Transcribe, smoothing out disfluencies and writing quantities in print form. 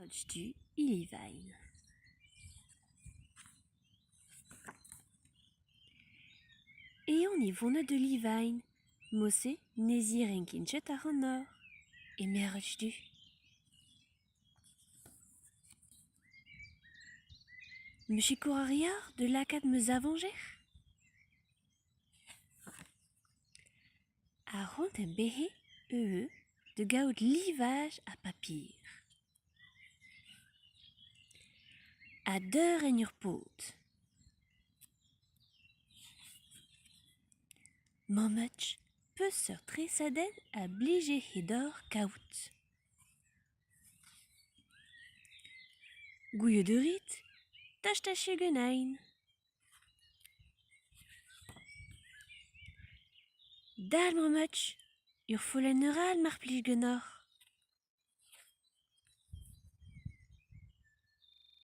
Du Ilivain. Eon e vonet da Livain, Mosse ne zirenkin ket ac'hanoc'h, eme ar Du. Me sikour a reoc'h da lakaat ma zavañjer ? Ar c'hoant em behe ivez da gaout livaj ha paper. Ha deur en ur pod. Mammig, peseurt tresadenn a blije deoc'h kaout ? Gouzout a rit, tach-tachik ganin. Dal, mammig, ur follenn all mar plij ganeoc'h.